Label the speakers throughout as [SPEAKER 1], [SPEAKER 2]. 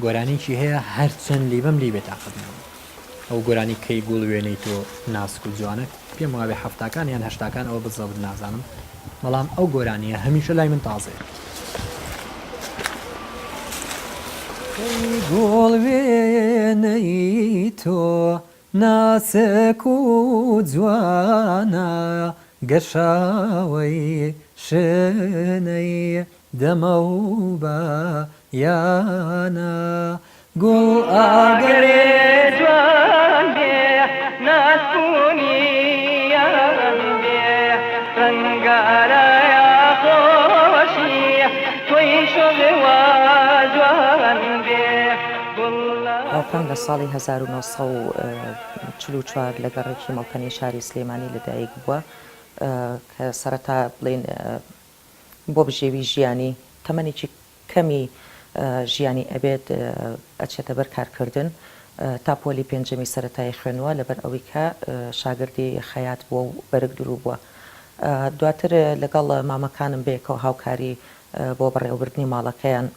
[SPEAKER 1] گۆرانیکی هەیە هەرچەند لیبەم لی بێتاقەت نابم ئەو گۆرانی کەی گوڵ وێنەی تۆ ناسک و جوانە پێم وابێ حەفتاکان یان هەشتاکان ئەوە بزەبت نازانم بەڵام ئەو گۆرانیە هەمیشە لای من تازەیە. کەی گوڵ وێنەی تۆ ناسک و جوانە گەشاوەی شنەی دەمەو بە یانە گوڵ ئاگرێ
[SPEAKER 2] جوان بێ ناسک و نیان بێ ڕەنگارایە خۆشی تۆی شۆخ وا جوان بێ گوڵ
[SPEAKER 3] باوکم لە ساڵی 1944 لە گەڕەکی مەڵکەنی شاری سلێمانی لەدایک بووە کە سەرەتا بڵێین بۆ بژێوی ژیانی تەمەنێکی کەمی ژیانی ئەبێت ئەچێتە بەر کارکردن تا پۆلی پێنجەمی سەرەتایی خوێنووە لەبەر ئەوەی کە شاگردی خەیات بووە و بەرگ دروو بووە دواتر لەگەڵ مامەکانم بەیەکەوە هاوکاری بۆ بەڕێوەبردنی ماڵەکەیان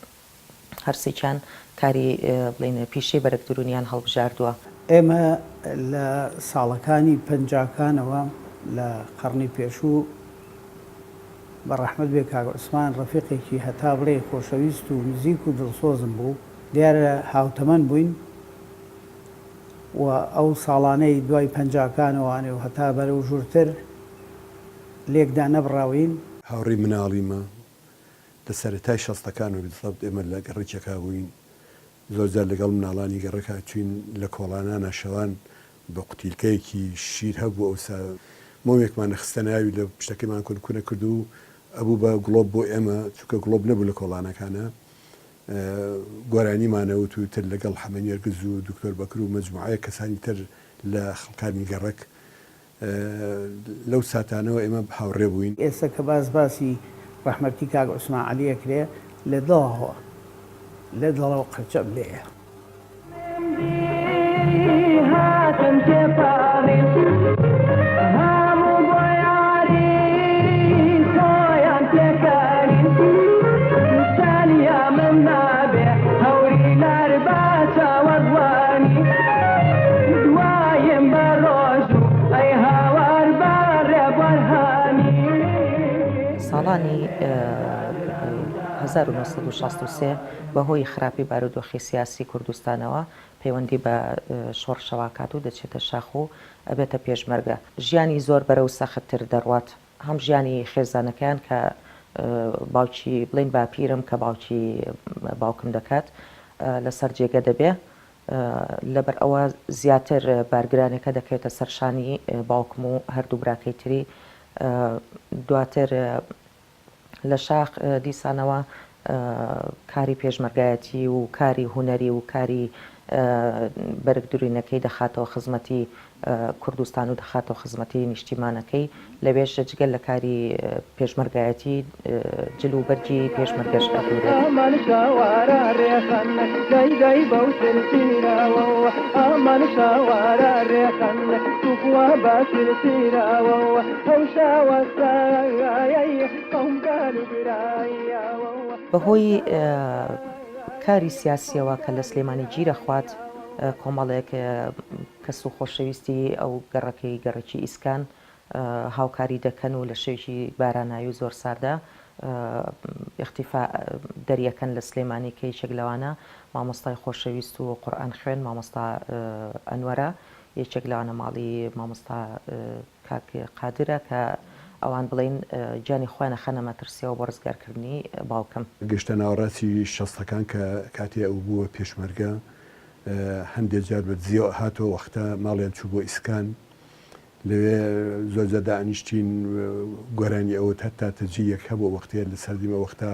[SPEAKER 3] هەرسێکیان کاری بڵێین پیشەی بەرگ دروونیان هەڵبژاردووە.
[SPEAKER 4] ئێمە لە ساڵەکانی پەنجاکانەوە لە قەڕنی پێشوو بە ڕەحمەت بێ کاک عوسمان ڕەفیقێکی هەتا بڵێی خۆشەویست و نزیک و دڵسۆزم بوو. دیارە هاوتەمەن بووین و ئەو ساڵانەی دوای پەنجاکانەوانێ و هەتا بەرەو ژوورتر لێک دانەبڕاوین.
[SPEAKER 5] هاوڕێی مناڵیمە، لە سەرەتای شەستەکانەوە بالضبط ئێمە لە گەڕەکێکا بووین، زۆر جار لەگەڵ مناڵانی گەڕەکا چووین لە کۆڵانانا شەوان بە قوتیلکەیەکی شیر هەبوو ئەوسا مۆمێکمان ئەخستە ناوی لە پشتەکەیمان کون کون ئەکرد و ئەبوو بە گڵۆپ بۆ ئێمە چونکە گڵۆپ نەبوو لە کۆڵانەکانا گۆرانیمان ئەوت و تر لەگەڵ حەمە نێرگز و دکتۆر بەکر و مەجموعەیەک کەسانی تر لە خەڵکانی گەڕەک لەو ساتانەوە ئێمە هاوڕێ بووین.
[SPEAKER 4] ئێستا کە باس باسی ڕەحمەتی کاک عوسمان عەلی ئەکرێ لە دڵەوە لە دڵەوە قرچەم لێیە.
[SPEAKER 3] ساڵانی 1963 بەهۆی خراپی بارودۆخی سیاسی کوردستانەوە پەیوەندی بە شۆڕشەوە ئەکات و دەچێتە شاخ و ئەبێتە پێشمەرگە. ژیانی زۆر بەرەو سەختتر دەڕوات هەم ژیانی خێزانەکەیان کە باوکی بڵێین باپیرم کە باوکی باوکم دەکات لەسەر جێگە دەبێ لەبەر ئەوە زیاتر بارگرانەکە دەکەوێتە سەر شانی باوکم و هەردوو براکەی تری دواتر لە شاخ دیسانەوە کاری پێشمەرگایەتی و کاری هونەری و کاری بەرگ دروینەکەی دەخاتەوە خزمەتی کوردستان و دەخاتەوە خزمەتی نیشتیمانەکەی، لەوێش جگە لە کاری پێشمەرگایەتی جل و بەرگی پێشمەرگەش ئەدورێت. بەهۆی کاری سیاسیەوە کە لە سلێمانی گیرەخوات کۆمەڵێک کەس و خۆشەویستی ئەو گەڕەکەی گەڕەکی ئیسکان هاوکاری دەکەن و لە شەوێکی باراناوی و زۆر ساردا ئیختیفا دەریەکەن لە سلێمانی کە یەکێک لەوانە مامۆستای خۆشەویست و قورئان خوێن مامۆستا ئەنوەرە یەکێک لەوانە ماڵی مامۆستا کاک قادرە کە ئەوان بڵێین گیانی خۆیان ئەخەنە مەترسیەوە بۆ ڕزگارکردنی باوکم.
[SPEAKER 5] گەشتە ناوەڕاستی شەستەکان کە کاتێ ئەو بووە پێشمەرگە هەندێ جار بە دزیەوە ئەهاتەوە وەختە ماڵیان چوو بۆ ئیسکان لەوێ زۆر جار دائەنیشتین گۆرانی ئەوت هەتا تەجیلێک هەبوو وەختێ لە سەردیم ئەوەختە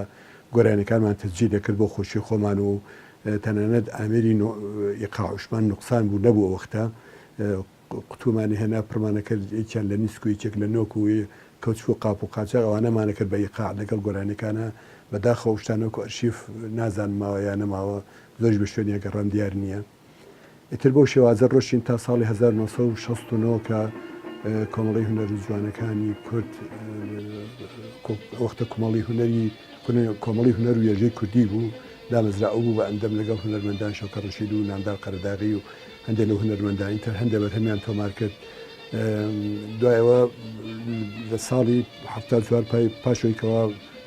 [SPEAKER 5] گۆرانیەکانمان تەجیل دەکرد بۆ خۆشی خۆمان و تەنانەت ئامێری ئیقاعشمان نوقسان بوو نەبوو ئەوەختە قوتوومان هێنا پڕمانە کرد یەکیان لە نیسک و یەکێک لە نۆک و کەوچک و قاپ و قاچاغ ئەوانەمانە کرد بە ئیقاع لەگەڵ گۆرانیەکانا بەداخەوە ئەو شتانە وەکو ئەرشیف نازانم ماوە یا نەماوە زۆریش بە شوێنیا گەڕام دیار نییە ئیتر بەو شێوازە ڕۆشتین تا ساڵی 1969 کە کۆمەڵەی هونەرە جوانەکانی کورد وەختە کومەڵی هونەری کۆمەڵی هونەر و وێژەی کوردی بوو. دامەزرا ئەو بوو بە ئەندەم لەگەڵ هونەرمەندان شەوکەت ڕەشید و نامدار قەرەداغی و هەندێک لەو هونەرمەندانی تر هەندێک بەرهەمیان تۆمار کرد. دوای ئەوە لە ساڵی 74 پای پاشەوەی کەوا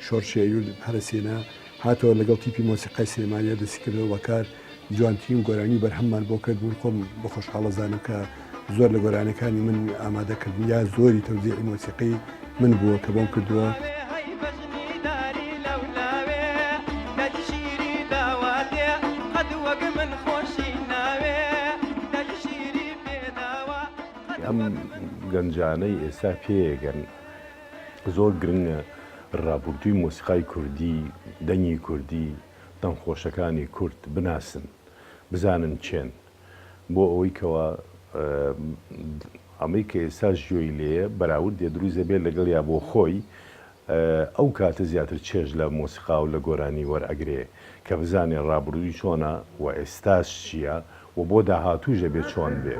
[SPEAKER 5] شۆڕشی ئەیلول هەرەسێنا هاتەوە لەگەڵ تیپی مۆسیقای سلێمانیە دەستی کردەوە بەکار جوانترین گۆرانی بەرهەممان بۆ کرد من خۆم بە خۆشحاڵە زانم کە زۆر لە گۆرانەکانی من ئامادەکردن یا زۆری تەوزیعی مۆسیقی من بووە کە بۆم کردووە.
[SPEAKER 6] ئەم گەنجانەی ئێستا پێیەگەن زۆر گرنگە ڕابوردووی مۆسیقای کوردی، دەنگی کوردی، دەنگخۆشەکانی کورد بناسن، بزانن کێن، بۆ ئەوەی کەوا ئەمەی کە ئێستاش گوێی لێیە بەراوردێ دروست دەبێت لەگەڵیا بۆ خۆی ئەو کاتە زیاتر چێژ لە مۆسیقا و لە گۆرانی وەرئەگرێ کە بزانێ ڕابردووی چۆنە و ئێستاش چییە و بۆ داهاتووش ئەبێ چۆن بێ.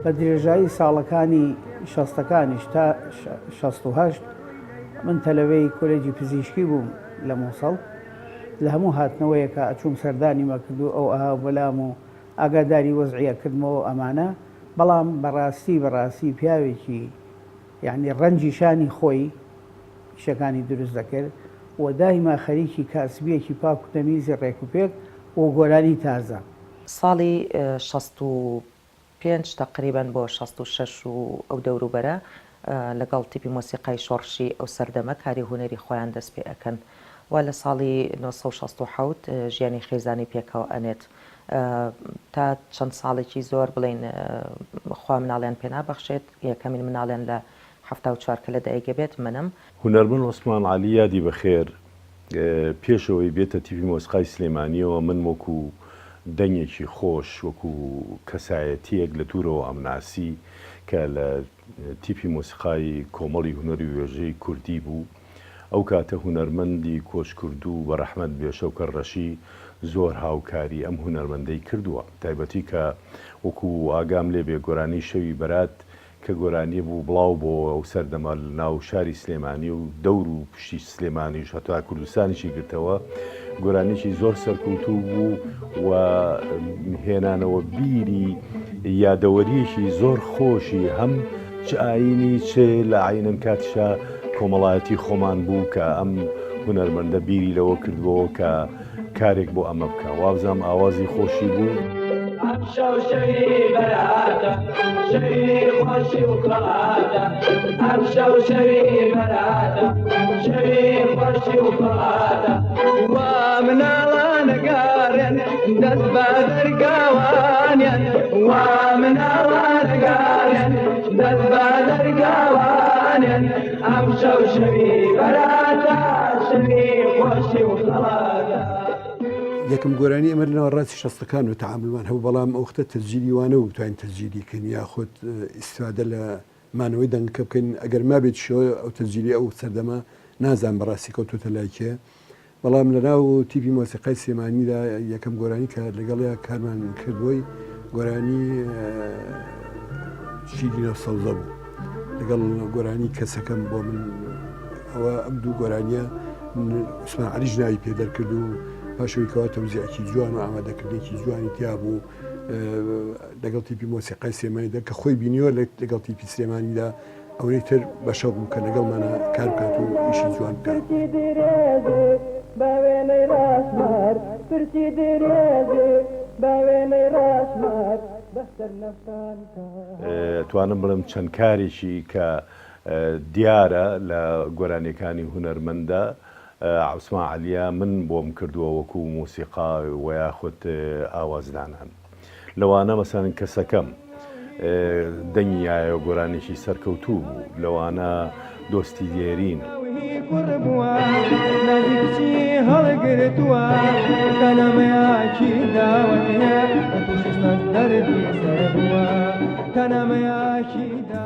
[SPEAKER 4] بە درێژایی ساڵەکانی شەستەکانیش تا 68 من تەلەبەی کۆلێجی پزیشکی بووم لە مووسڵ، لە هەموو هاتنەوەیەکا ئەچووم سەردانیم ئەکرد و ئەو ئەها بەلام و ئاگاداری وەزعی ئەکردمەوە و ئەمانە، بەڵام بەڕاستی بەڕاستی پیاوێکی یەعنی ڕەنجی شانی خۆی ئیشەکانی دروست دەکرد و دایما خەریکی کاسبیەکی پاک و تەمیزی ڕێک و پێک و گۆرانی تازە.
[SPEAKER 3] ساڵی 65 تەقریبەن بۆ 66 و ئەو دەوروبەرە لەگەڵ تیپی مۆسیقای شۆڕشی ئەو سەردەمە کاری هونەری خۆیان دەست پێ ئەکەن و لە ساڵی 967 ژیانی خێزانی پێکەوە ئەنێت تا چەند ساڵێکی زۆر بڵێین خوا مناڵیان پێ نابەخشێت یەکەمین مناڵیان لە 74 کە لە دایک ئەبێت منم.
[SPEAKER 6] هونەرمەند عوسمان عەلی یادی بەخێر پێش ئەوەی بێتە تیپی مۆسیقای سلێمانییەوە من وەکو دەنگێکی خۆش وەکو کەسایەتییەک لە دوورەوە ئەمناسی کە لە تیپی مۆسیقای کۆمەڵی هونەری وێژەی کوردی بوو ئەو کاتە هونەرمەندی کۆچکردوو بە ڕەحمەت بێ شەوکەر ڕەشی زۆر هاوکاری ئەم هونەرمەندەی کردووە تایبەتی کە وەکو ئاگام لێ بێ گۆرانی شەوی بەرات کە گۆرانیە بوو بڵاو بۆوە ئەو سەردەمە لە ناو شاری سلێمانی و دەور و پشتی سلێمانیش هەتا کوردستانیشی گرتەوە گۆرانیەکی زۆر سەرکەوتوو بوو و هێنانەوە بیری یادەوەریەکی زۆر خۆشی هەم چ ئاینی چ لە عینەن کاتیشا کۆمەڵایەتی خۆمان بوو کە ئەم هونەرمەندە بیری لەوە کردبەوە کە کارێک بۆ ئەمە بکە وابزانم ئاوازی خۆشی بوو.
[SPEAKER 2] ئەمشەو شەوی بەراتە شەوی خۆشی و خەڵاتە ئەمشەو شەوی بەراتە شەوی خۆشی و خەڵاتە وا مناڵانە گەڕێن دەست بە دەرگاوانیان وا مناڵانە گەڕێن دەست بە دەرگاوانیان ئەمشەو شەوی بەراتە شەوی خۆشی و خەڵاتە.
[SPEAKER 5] یەکەم گۆرانی ئێمە لە ناوەڕاستی شەستەکان و تەعامولمان هەبوو بەڵام ئەو وەختە تەسجیلی وا نەبوو بتوانین تەسجیلی کەین یاخود ئیستفادە لە مانەوەی دەنگەکە بکەین ئەگەر مابێتیشەوە ئەو تەسجیلی ئەو سەردەمە نازانم بەڕاستی کەوتۆتە لای کێ بەڵام لە ناو تیپی مۆسیقای سلێمانیدا یەکەم گۆرانی کە لەگەڵیا کارمان کرد بۆی گۆرانی شیرینە سەوزە بوو لەگەڵ گۆرانی کەسەکەم بۆ من ئەوە ئەم دوو گۆرانیە عوسمان عەلیش ناوی پێ دەرکرد و پاشەوەی کەوا تەوزیعێکی جوان و ئامادەکردنێکی جوانی تیا بوو لەگەڵ تیپی مۆسیقای سلێمانیدا کە خۆی بینیوە لەگەڵ تیپی سلێمانیدا ئەوەی تر بە شەوق بوو کە لەگەڵمانا کار بکات و ئیشی جوان بکات.
[SPEAKER 2] پرچی درێژی بە وێنەی ڕەشمار پرچی درێژی بە وێنەی ڕەشمار بەسەر نەفسان تا.
[SPEAKER 6] ئەتوانم بڵێم چەند کارێکی کە دیارە لە گۆرانیەکانی هونەرمەندە عوسمان عەلیە من بۆم کردووە وەکو مۆسیقا وەیاخود ئاوازدانان. لەوانە مەسەلەن کەسەکەم دەنگی یایە گۆرانیی سەرکەوتوو بوو، لەوانە دۆستی دێرین.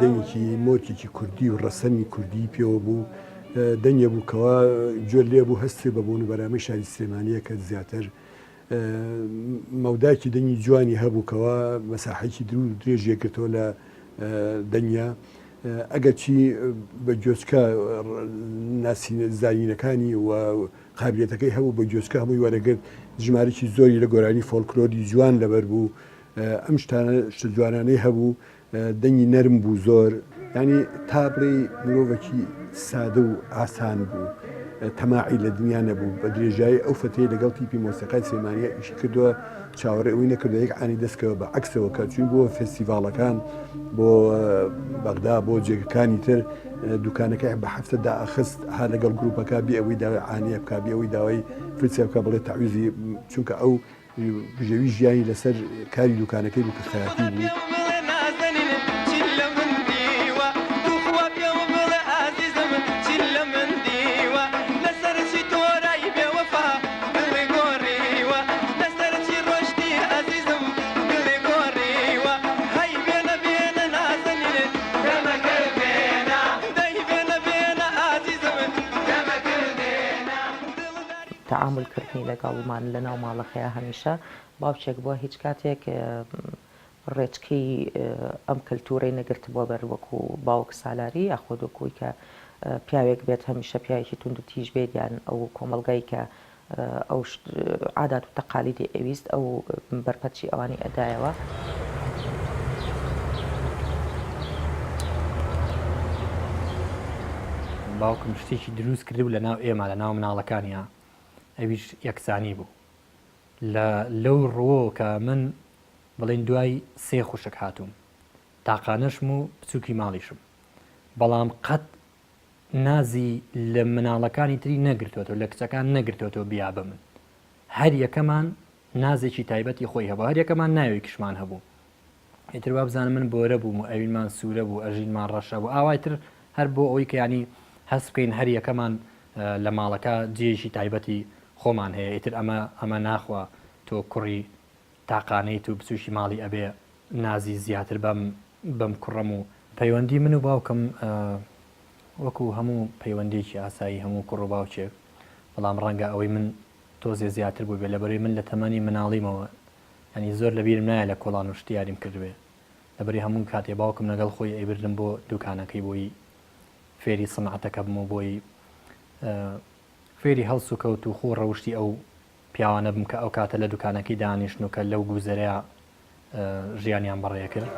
[SPEAKER 5] دەنگێکی مۆرکێکی کوردی و ڕەسەنی کوردی پێوە بوو، دەنگێ بوو کەوا گوێت لێ بوو هەستت بە بۆن و بەرامەی شاری سلێمانییە کە زیاتر مەودایەکی دەنگی جوانی هەبوو کەوا مەساحەیەکی درو درێژی گرتەوە لە دەنگیا ئەگەرچی بە گوێچکە ناسینە زانینەکانی و قابلیەتەکەی هەبوو بە گوێچکە هەمووی وەرەگرت ژمارێکی زۆری لە گۆرانی فۆلکلۆری جوان لەبەر بوو ئەم شتانە شتە جوانانەی هەبوو دەنگی نەرم بوو زۆر. یانی تا بڵێی مرۆڤەکی سادە و ئاسان بوو، تەماعی لە دنیا نەبوو، بە درێژایی ئەو فەترەی لەگەڵ تیپی مۆسیقای سلێمانییە ئیشی کردووە، چاوەڕێی ئەوەی نەکردووە یەک عانی دەست کەوێ، بە عەکسەوە کە چووین بۆ فێستیڤاڵەکان، بۆ بەغدا، بۆ جێگەکانی تر، دوکانەکەی بە هەفتە دائەخست، ها لەگەڵ گرووپەکە بێ ئەوەی داوای عانییە بکا، بێ ئەوەی داوای فلسێ بکا، بڵێ تەعویزی، چونکە ئەو بژێوی ژیانی لەسەر کاری دوکانەکەی بوو کە خەیاتی بوو.
[SPEAKER 3] تەعامول کردنی لەگەڵمان لەناو ماڵەکەیا هەمیشە باوکێک بووە هیچ کاتێک ڕێچکەی ئەم کەلتورەی نەگرتبووە بەر وەکو باوک سالاری یاخود وەکوی کە پیاوێک بێت هەمیشە پیاوێکی توند و تیژ بێت یان ئەو کۆمەڵگای کە ئەو عادات و تەقالیدی ئەویست ئەو بەرپەرچی ئەوانی ئەدایەوە.
[SPEAKER 1] باوکم شتێکی دروست کردبوو لە ناو ئێمە لە ناو مناڵەکانیا ئەویش یەکسانی بوو لە لەو ڕووەوە کە من بڵێن دوای سێ خوشک هاتووم تاقانەشم و بچووکی ماڵیشم بەڵام قەت نازی لە مناڵەکانی تری نەگرتووەتەوە لە کچەکان نەگرتووەتەوە بیا بە من هەر یەکەمان نازێکی تایبەتی خۆی هەبوو، هەریەکەمان ناوێکیشمان هەبوو. ئیتر وابزانم من بۆرە بووم و ئەوینمان سوورە بوو، ئەژینمان ڕەشە بوو. ئاوا ئیتر هەر بۆ ئەوەی کە یانی هەست بکەین هەریەکەمان لە ماڵەکە جێیەکی تایبەتی خۆمان هەیە. ئیتر ئەمە ئەمە ناخوا تۆ کوڕی تاقانەیت و بچووکی ماڵی ئەبێ نازی زیاتر بەم بەم کوڕەم و پەیوەندی من و باوکم وەکوو هەموو پەیوەندییەکی ئاسایی هەموو کوڕ و باوکێک، بەڵام ڕەنگە ئەوەی من تۆزێ زیاتر بووبێ لەبەرەی من لە تەمەنی مناڵیمەوە یانی زۆر لە بیرم نایە لە کۆڵان و شت یاریم کردبێ لەبەری هەموو کاتێ باوکم لەگەڵ خۆی ئەیبردم بۆ دوکانەکەی بۆی فێری سنعەتەکە بم و بۆی فێری هەڵس و کەوت و خوو ڕەوشتی ئەو پیاوانە بم کە ئەو کاتە لە دوکانەکەی دانیشتن و کە لەو گوزەرەیا ژیانیان بەڕێ کرد.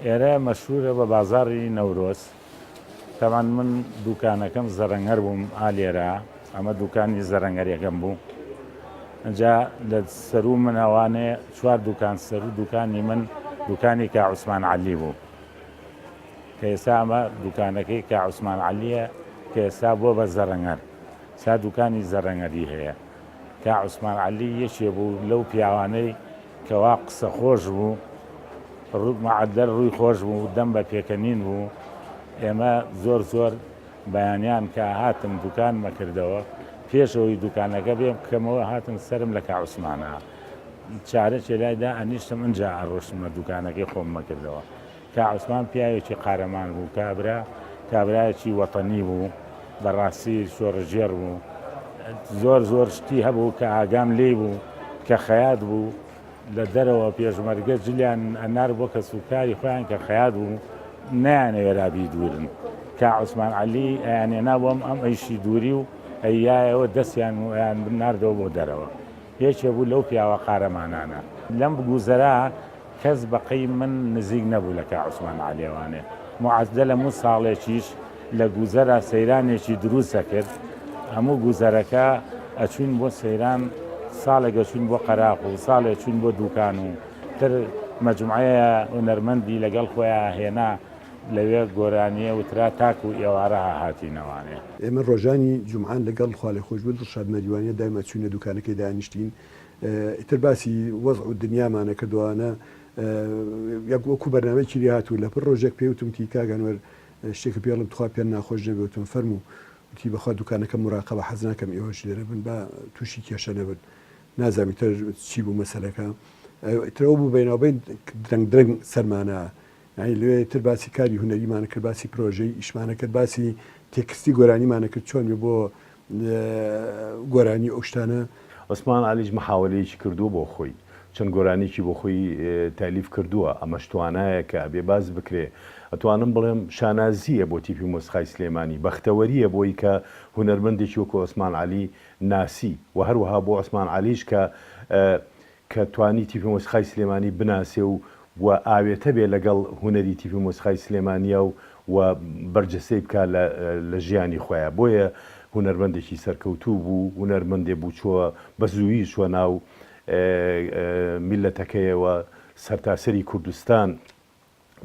[SPEAKER 7] ئێرە مەشهورە بە بازاڕی نەورۆز. تەبعەن من دوکانەکەم زەرەنگەر بووم ئا لێرە ئەمە دوکانی زەرەنگەریەکەم بوو. ئینجا لە سەروو من ئەوانێ چوار دوکان سەروو دوکانی من دوکانی کا عوسمان عەلی بوو. کە ئێستا ئەمە دوکانەکەی کا عوسمان عەلیە کە ئێستا بووە بە زەرەنگەر. ئێستا دوکانی زەرەنگەری هەیە. کا عوسمان عەلی یەکێ بوو لەو پیاوانەی کەوا قسە خۆش بوو، ڕوو مەعەدەل ڕووی خۆش بوو، دەم بە پێکەنین بوو. ئێمە زۆر زۆر بەیانیان کە هاتم دوکانمە کردەوە، پێش ئەوەی دوکانەکە بێم بکەمەوە هاتم سەرم لە کا عوسمانە چارەکێ لای دائەنیشتم ئنجا ئەڕۆشتمە دوکانەکەی خۆممە کردەوە. کا عوسمان پیاوێکی قارەمان بوو، کابرا کابرایەکی وەتەنی بوو، بەڕاستی شۆڕشگێڕ بوو، زۆر زۆر شتی هەبوو کە ئاگام لێی بوو، کە خەیات بوو لە دەرەوە پێشمەرگە جلیان ئەنارد بۆ کەسوکاری خۆیان کە خەیات بوو نەیانەوێرا بیدوورن، کا عوسمان عەلی ئەیانهێنا بۆ ئەم ئەم ئەیشی دووری و ئەیایەوە دەستیان و ئەیان ناردەوە بۆ دەرەوە، یەکێ بوو لەو پیاوە قارەمانانە. لەم گوزەرا کەس بە قەی من نزیک نەبوو لە کا عوسمان عەلیەوانێ. موعەدەل هەموو ساڵێکیش لە گوزەرا سەیرانێکی دروست ئەکرد. هەموو گوزەرەکە ئەچووین بۆ سەیران، ساڵێک ئەچووین بۆ قەراخ و ساڵێ چووین بۆ دووکان و تر مەجموعەیە هونەرمەندی لەگەڵ خۆیا هێنا لەوێ گۆرانیە وترا تاکوو ئێوارە هاتینەوانێ.
[SPEAKER 5] ئێمە ڕۆژانی جومعان لەگەڵ خوالێخۆشبوو دڵشاد مەریوانیە دایم ئەچووینە دووکانەکەی دانیشتین ئیتر باسی وەزع و دنیامان ئەکرد و ئەوانە یەک وەکوو بەرنامەیەکی لێ هاتوو لەپڕ ڕۆژێک پێی وتم وتی کاک ئەنوەر شتێکت پێ ئەڵێم تخوا پێت ناخۆش نەبێ وتم فەرموو وتی بەخوا دوکانەکەم موراقەبە حەز ناکەم ئێوەش لێرە بن با تووشی کێشە نەبن نازانم ئیتر چی بوو مەسەلەکە. ئیترەوە بوو بەیناوبەین درەنگ درەنگ سەرمانە یانی لەوێ تر باسی کاری هونەریمانە کرد باسی پرۆژەی ئیشمانە کرد باسی تێکستی گۆرانیمانە کرد چۆن بێ بۆ گۆرانی ئەو شتانە.
[SPEAKER 6] عوسمان عەلیش محاوەلەیەکی کردووە بۆ خۆی، چەند گۆرانیەکی بۆ خۆی تەئلیف کردووە، ئەمەش توانایەکە ئەبێ باس بکرێ، ئەتوانم بڵێم شانازییە بۆ تیپی مۆسیقای سلێمانی، بەختەوەرییە بۆی کە هونەرمەندێکی وەکو عوسمان عەلی ناسی و هەروەها بۆ عوسمان عەلیش کە کە توانی تیپی مۆسیقای سلێمانی بناسێ و و ئاوێتە بێ لەگەڵ هونەری تیپی مۆسیقای سلێمانیا و و بەرجەستەی بکا لە لە ژیانی خۆیا بۆیە هونەرمەندێکی سەرکەوتوو بوو هونەرمەندێ بوو چووە بە زوویی چووە ناو میللەتەکەیەوە سەرتاسەری کوردستان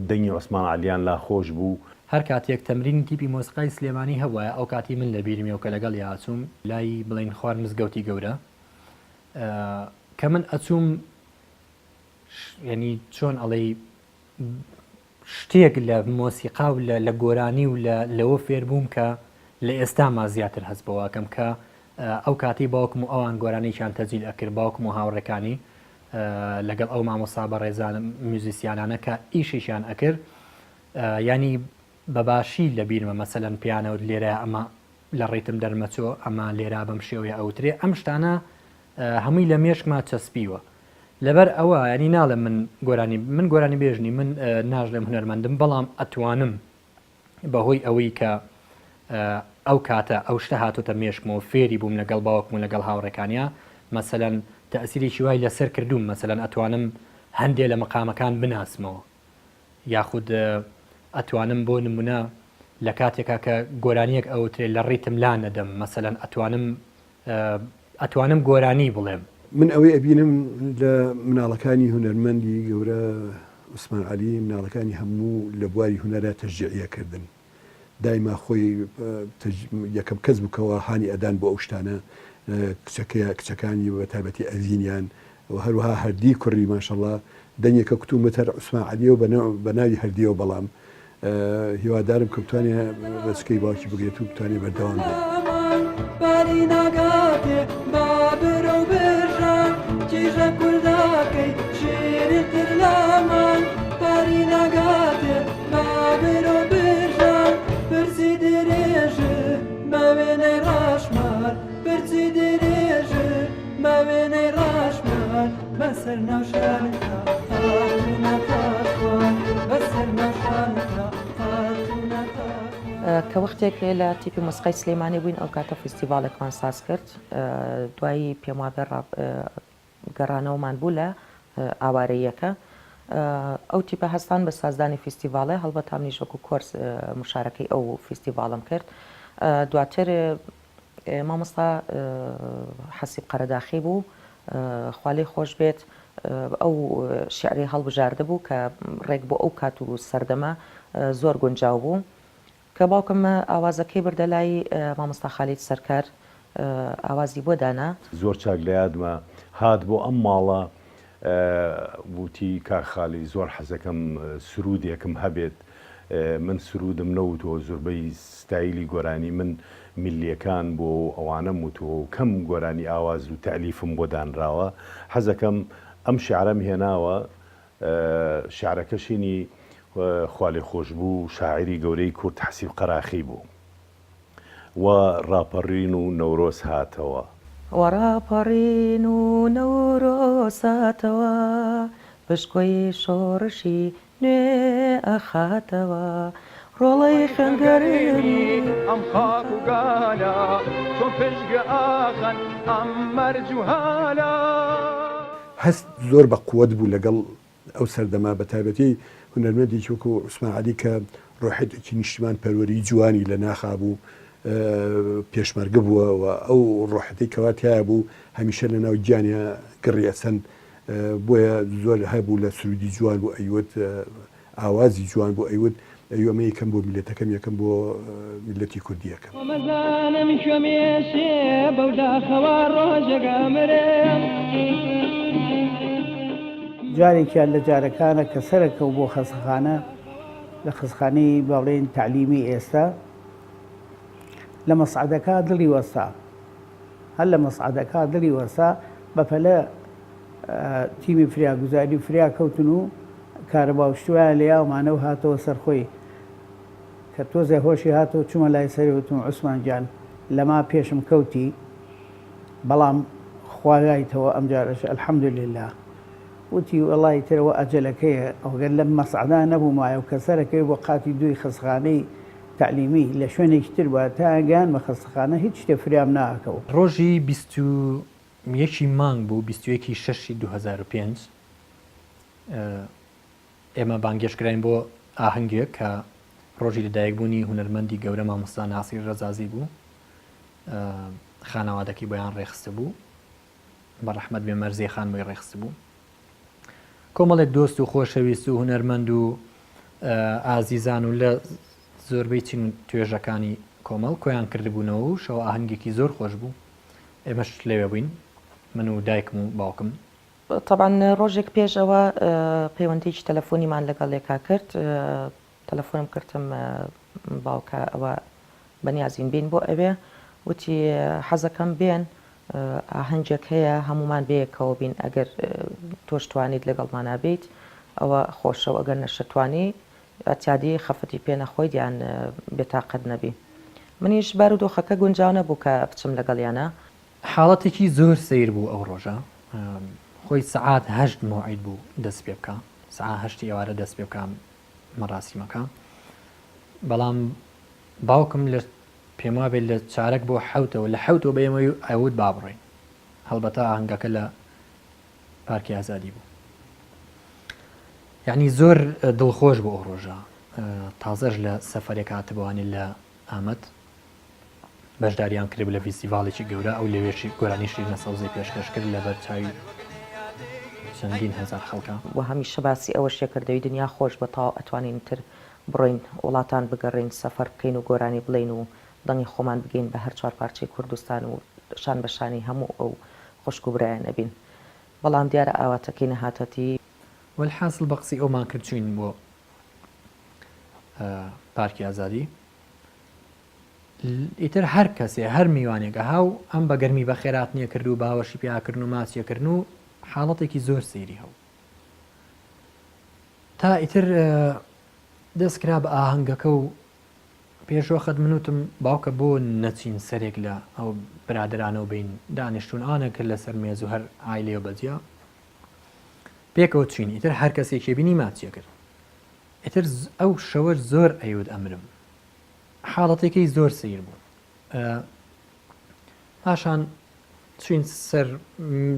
[SPEAKER 6] دەنگی عوسمان عەلیان لا خۆش بوو.
[SPEAKER 1] هەر کاتێک تەمرینی تیپی مۆسیقای سلێمانی هەبوایە ئەو کاتی من لە بیرمێ و کە لەگەڵیا ئەچووم لای بڵێین خوار مزگەوتی گەورە کە من ئەچووم یعنی چۆن ئەڵێی شتێک لە مۆسیقا و لە گۆرانی و لەوە فێر بووم کە لە ئێستاما زیاتر هەست بەوە ئەکەم کە ئەو کاتەی باوکم و ئەوان گۆرانییان تەجیل ئەکرد باوکم و هاوڕێکانی لەگەڵ ئەو مامۆستا بەڕێزان میوزیسیانانە کە ئیشێکیان ئەکرد ینی بەباشی لە بیرمە مەسەلەن پیانەوت لێرە ئەمە لە ڕیتم دەرمەچۆ ئەمە لێرا بەم شێوەیە ئەوترێ ئەم شتانە هەمووی لە مێشکما چەسپیوە لەبەر ئەوە ینی ناڵێم من گۆرانی من گۆرانی بێژنی من ناژڵێم هونەرمەندم بەڵام ئەتوانم بەهۆی ئەوەی کە ئەو کاتە ئەو شتە هاتۆتە مێشکمەوە فێری بووم لەگەڵ باوکم و لەگەڵ هاوڕێکانیا مەسەلەن تەئسیرێکی وای لەسەر کردووم مەسەلەن ئەتوانم هەندێ لە مەقامەکان بناسمەوە یاخود ئەتوانم بۆ نمونە لە کاتێکا کە گۆرانیەک ئەوترێ لە ڕیتم لا نەدەم مەسەلەن ئەتوانم ئەتوانم گۆرانی بڵێم.
[SPEAKER 5] من ئەوەی ئەبینم لە مناڵەکانی هونەرمەندی گەورە عوسمان عەلی مناڵەکانی هەموو لە بواری هونەرا تەشجیعی ئەکردن دایما خۆی یەکەم کەس بوو کەوا هانی ئەدان بۆ ئەو شتانە کچەکەی کچەکانی بە تایبەتی ئەڤینیان و هەروەها هەردی کوڕی ماشەڵا دەنگێکە کتومت هەر عوسمان عەلیەوە بە ناوی هەردیەوە بەڵام هیوادارم کە بتوانێ ڕێچکەی باوکی بگرێت و بتوانێ بەردەوام بێت.
[SPEAKER 3] کە وەختێک لە تیپی مۆسیقای سلێمانی بووین ئەو کاتە فیستیڤاڵێکمان ساز کرد دوایی پێم وابێ گەڕانەوەمان بوو لە ئاوارەییەکە ئەو تیپە هەستان بە سازدانی فیستیڤاڵێ هەڵبەتە منیش وەکو کۆرس مشارەکەی ئەو فیستیڤاڵم کرد دواتر مامۆستا حەسیب قەرەداخی بوو خوا لێی خۆش بێت ئەو شیعرەی هەڵبژاردبوو کە ڕێک بۆ ئەو کات و سەردەمە زۆر گونجاو بوو کە باوکم ئاوازەکەی بردە لای مامۆستا خالید سەرکار ئاوازی بۆ دانا.
[SPEAKER 6] زۆر چاک لە یادمە هات بۆ ئەم ماڵە وتی کاک خالی زۆر حەزەکەم سروودێکم هەبێت من سروودم نەوتووە زوربەی ستایلی گۆرانی من میللیەکان بووە و ئەوانەم وتووە و کەم گۆرانی ئاواز و تەئلیفم بۆ دانراوە حەزەکەم ئەم شیعرەم هێناوە شیعرەکەشینی خوالێخۆشبوو شاعیری گەورەی کورد حەسیب قەراخی بوو. وا ڕاپەڕین و نەورۆز هاتەوە.
[SPEAKER 3] وا ڕاپەڕین و نەورۆز هاتەوە، پشکۆی شۆڕشی نوێ ئەخاتەوە، ڕۆڵەی خوێن گەرمی.
[SPEAKER 2] ئەم خاک و گالە چۆن پشتگوێ ئەخەن ئەم مەرج و هالە.
[SPEAKER 5] هەست زۆر بە قوت بوو لەگەڵ ئەو سەردەمە بە تایبەتی هونەرمەندێکی وەکو عوسمان عەلی کە ڕۆحێتێکی نیشتیمان پەروەری جوانی لە ناخا بوو پێشمەرگە بووە و ئەو ڕۆحەتی کەوا تایە بوو هەمیشە لە ناو گیانیا گڕی ئەچەند بۆیە زۆر هەبوو لە سرودی جوان بوو ئەیوت ئاوازی جوان بوو ئەیوت ئەی ئەمە یەکەم بۆ میللەتەکەم یەکەم بۆ میللەتی کوردی یەکەم.
[SPEAKER 2] مەزانم کوێم ئێشێ بەو داخەوە ڕۆژێک ئەمرم.
[SPEAKER 4] جارێکیان لە جارەکانە کە سەرەکەو بۆ خەسەخانە لە خەسخانەی با بڵێین تەعلیمی ئێستا لە مەسعەدەکە دڵی وەستا هەر لە مەسعەدەکە دڵی وەستا بەپەلە. تیمی فریاگوزاری فریا کەوتن و کارەبا و شتوایان لێیا و مانەوە هاتەوە سەر خۆی. کە تۆزێ هۆشی هاتەوە چوومە لای سەری وتم عوسمان گیان لەما پێشم کەوتی بەڵام خوا یایتەوە ئەمجارەش الحمدللە. وتی وەڵا ئیتر ئەوە ئەجەلەکەیە ئەگەر لەم مەسعەدا نەبوومایە و کەسەرەکەی بۆ قاتی دووی خەستخانەی تەعلیمی لە شوێنێکی تر بوایە تا گەیاندمە خەستەخانە هیچ شتێ فریام ناکەوت.
[SPEAKER 1] ڕۆژی 21 ی مانگ بوو، 21 ی شەشی 2005، ئێمە بانگێشت کراین بۆ ئاهەنگێک کە ڕۆژی لەدایکبوونی هونەرمەندی گەورە مامۆستا ناسیر ڕەزازی بوو، خانەوادەکەی بۆیان ڕێکخستبوو. بە ڕەحمەت بێ مەرزیە خان بۆی ڕێکخستبوو. کۆمەڵێک دۆست و خۆشەویست و هونەرمەند و ئازیزان و لە زۆربەی چین و توێژەکانی کۆمەڵ کۆیان کردبوونەوە و شەوە ئاهەنگێکی زۆر خۆش بوو. ئێمەش لەوێ بووین، من و دایکم و باوکم.
[SPEAKER 3] تەبعەن ڕۆژێک پێش ئەوە پەیوەندیی تەلەفۆنیمان لەگەڵ یەکا کرد، تەلەفۆنم کردم باوکە ئەوە بەنیازین بێین بۆ ئەوێ، وتی حەزەکەم بێن ئاهەنگێک هەیە هەموومان بەیەکەوە بین ئەگەر تۆش توانیت لەگەڵمانا بیت ئەوە خۆشە و ئەگەر نەشتوانی ئەتیادی خەفەتی پێ نەخۆیت یان بێتاقەت نەبی. منیش بارودۆخەکە گونجاو نەبوو کە بچم لەگەڵیانا.
[SPEAKER 1] حاڵەتێکی زۆر سەیر بوو ئەو ڕۆژە خۆی سەعات هەشت مەوعید بوو دەست پێ بکا سەعا هەشتی ئێوارە دەست پێ بکا مەراسیمەکە بەڵام باوکم لە پێم وابێت لە چارەک بۆ حەوتەوە لە حەوتەوە بە ئێمەی ئەوت با بڕۆین هەڵبەتە ئاهەنگەکە لە پارکی ئازادی بوو یعنی زۆر دڵخۆش بۆ ئەو ڕۆژە تازەش لە سەفەرێک هاتبووانی لە ئامەد بەشداریان کردبوو لە ڤیستیڤاڵێکی گەورە، ئەو لەوێش گۆرانی شیرینە سەوزەی پێشکەش کرد لەبەر چاوی چەندین هەزار خەڵکا.
[SPEAKER 3] وە هەمیشە باسی ئەوەشی کرد دەوی دنیا خۆش بە تەواو ئەتوانین تر بڕۆین وڵاتان بگەڕێین سەفەر بکەین و گۆرانی بڵێین و دەنگی خۆمان بگەین بە هەر چوارپارچەی کوردستان و شان بە شانی هەموو ئەو خوشک و برایانە بین بەڵام دیارە ئاواتەکەی نەهاتە دی.
[SPEAKER 1] وەلحاسڵ بە قسەی ئەومان کرد چوین بۆ پارکی ئازادی. ئیتر هەر کەسێ هەر میوانێک ئەها و ئەم بە گەرمی بەخێراتنیە کرد و باوەشی پیا کردن و ماچیە کردن و حاڵەتێکی زۆر سەیری هەبوو تا ئیتر دەست کرا بە ئاهەنگەکە و پێشوەخت من وتم باوکە بۆ نەچین سەرێک لە ئەو برادەرانەوە بین دانیشتون ئەوانە کرد لەسەر مێز و هەر عایلەیەوە بەجیا پێکەوە چوین ئیتر هەر کەسێکی بینی ماچیە کرد ئیتر ئەو شەوەش زۆر ئەیوت ئەمرم حاڵەتێکەی زۆر سەیر بوو پاشان چوین سەر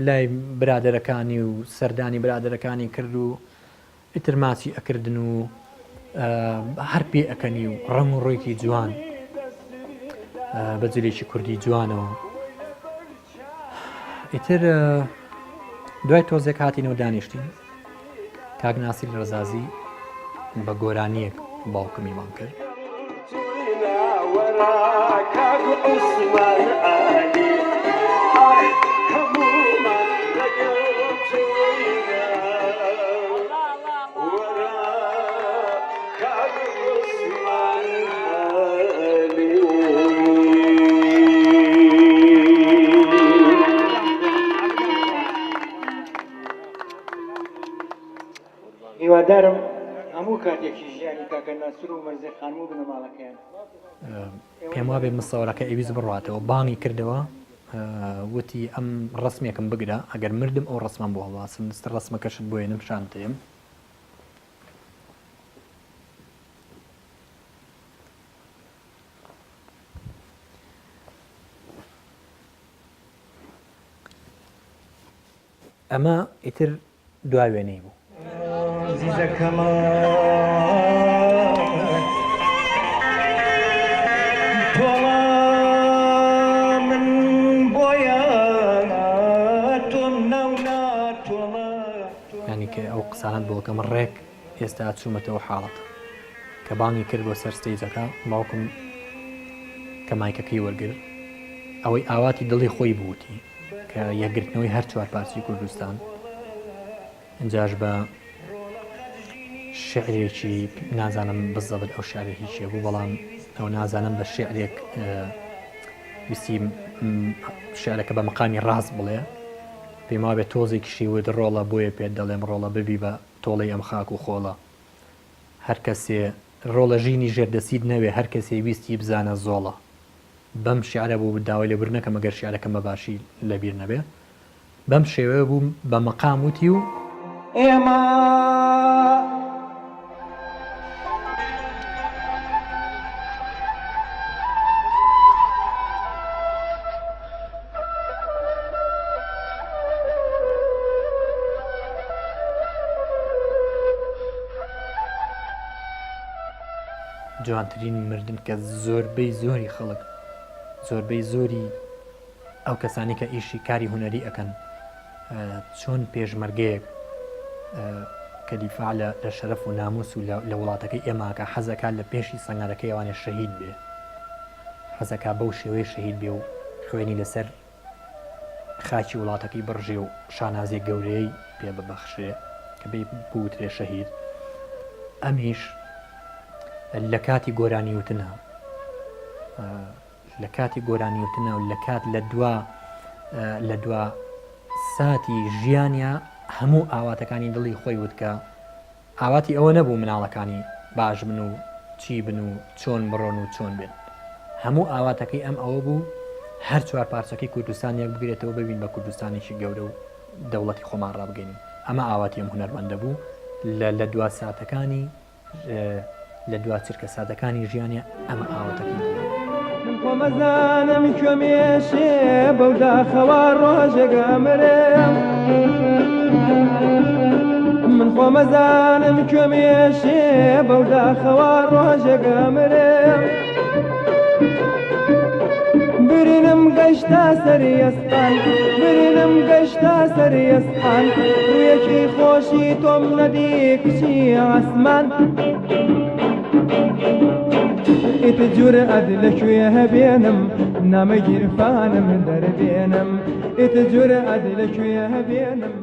[SPEAKER 1] لای برادەرەکانی و سەردانی برادەرەکانی کرد و ئیتر ماچی ئەکردن و هەر پێ ئەکەنی و ڕەنگ و ڕۆیکی جوان بە جلێکی کوردی جوانەوە ئیتر دوای تۆزێک هاتینەوە دانیشتین کاک ناسیر ڕەزازی بە گۆرانییەک باوکمی بانگ کرد.
[SPEAKER 8] هیوادارم هەموو کاتێکی ژیانی کاکە ناسر و مەرزێ خانم و بنەماڵەکەیان.
[SPEAKER 1] پێم وابێ مسەوەرەکە ئەیویست بڕواتەوە بانگی کردەوە وتی ئەم ڕەسمێکم بگرە ئەگەر مردم ئەو ڕەسمەم بۆ هەڵواسم دەستە ڕەسمەکەشت بۆ ێنم شان دەیەم. ئەمە ئیتر دوا وێنەی بوو. یانی کە ئەو قسانەت بۆ کەم ڕێک ئێستا چوومەتەوە حاڵەتە کە بانگی کرد بۆ سەر stage ەکە باوکم کە مایکەکەی وەرگر ئەوەی ئاواتی دڵی خۆی بووتی کە یەکگرتنەوەی هەر چوار پارچەی کوردستان ئینجاش بە شعرێکی نازانم بزەبت ئەو شعرە هیچیە بوو بەڵام ئەو نازانم بە شعرێک ویستی شعرەکە بە مەقامی ڕاست بڵێ. پێم وابێ تۆزێکیشی وت ڕۆڵە بۆیە پێت دەڵێم ڕۆڵە ببی بە تۆڵەی ئەم خاک و خۆڵە هەر کەسێ ڕۆڵە ژینی ژێردەسیت نەوێ هەر کەسێ ویستی بزانە زۆڵە بەم شیعرە بوو داوای لێبوردن ئەکەم ئەگەر شیعرەکەم بە باشی لە بیر نەبێ بەم شێوەیە بوو بە مەقام وتی و.
[SPEAKER 2] ئێمە.
[SPEAKER 1] جوانترین مردن کە زۆربەی زۆری خەڵک زۆربەی زۆری ئەو کەسانی کە ئیشی کاری هونەری ئەکەن چۆن پێشمەرگەیەک کە دیفاع لە شەرەف و ناموس و لە وڵاتەکەی ئێماکە حەزەکات لە پێشی سەنگەرەکەی ئەوانێ شەهید بێ حەزەکا بەو شێوەیە شەهید بێ و خوێنی لەسەر خاکی وڵاتەکەی بڕژێ و شانازیە گەورەیەی پێ ببەخشرێ کە پێی بوترێ شەهید ئەمیش لە کاتی گۆرانی وتنا لە کاتی گۆرانی وتنا و لە کات لە دوا لە دوا ساتی ژیانیا هەموو ئاواتەکانی دڵی خۆی وت کە ئاواتی ئەوە نەبوو مناڵەکانی باش بن و چی بن و چۆن بڕۆن و چۆن بێن. هەموو ئاواتەکەی ئەم ئەوە بوو هەر چوارپارچەکەی کوردستان یەک بگرێتەوە ببین بە کوردستانێکی گەورە و دەوڵەتی خۆمان ڕابگەینین. ئەمە ئاواتی ئەم هونەرمەندە بوو لە لە دوا ساتەکانی لە دوا چرکە ساتەکانی ژیانیا ئەمە ئاواتەکەی بوو.
[SPEAKER 2] من خۆم ئەزانم کوێم ئێشێ بەو داخەوە ڕۆژێک ئەمرم من خۆم ئەزانم کوێم ئێشێ بەو داخەوە ڕۆژێک ئەمرم برینم گەشتا سەری ئەستان برینم گەشتا سەری ئەستان ڕوویەکی خۆشی تۆم نەدی کچی ئاسمان ئیت جورئەت لە کوێ هەبێنم نامە گیرفانم دەربێنم ئیت جورئەت لە کوێ هەبێنم.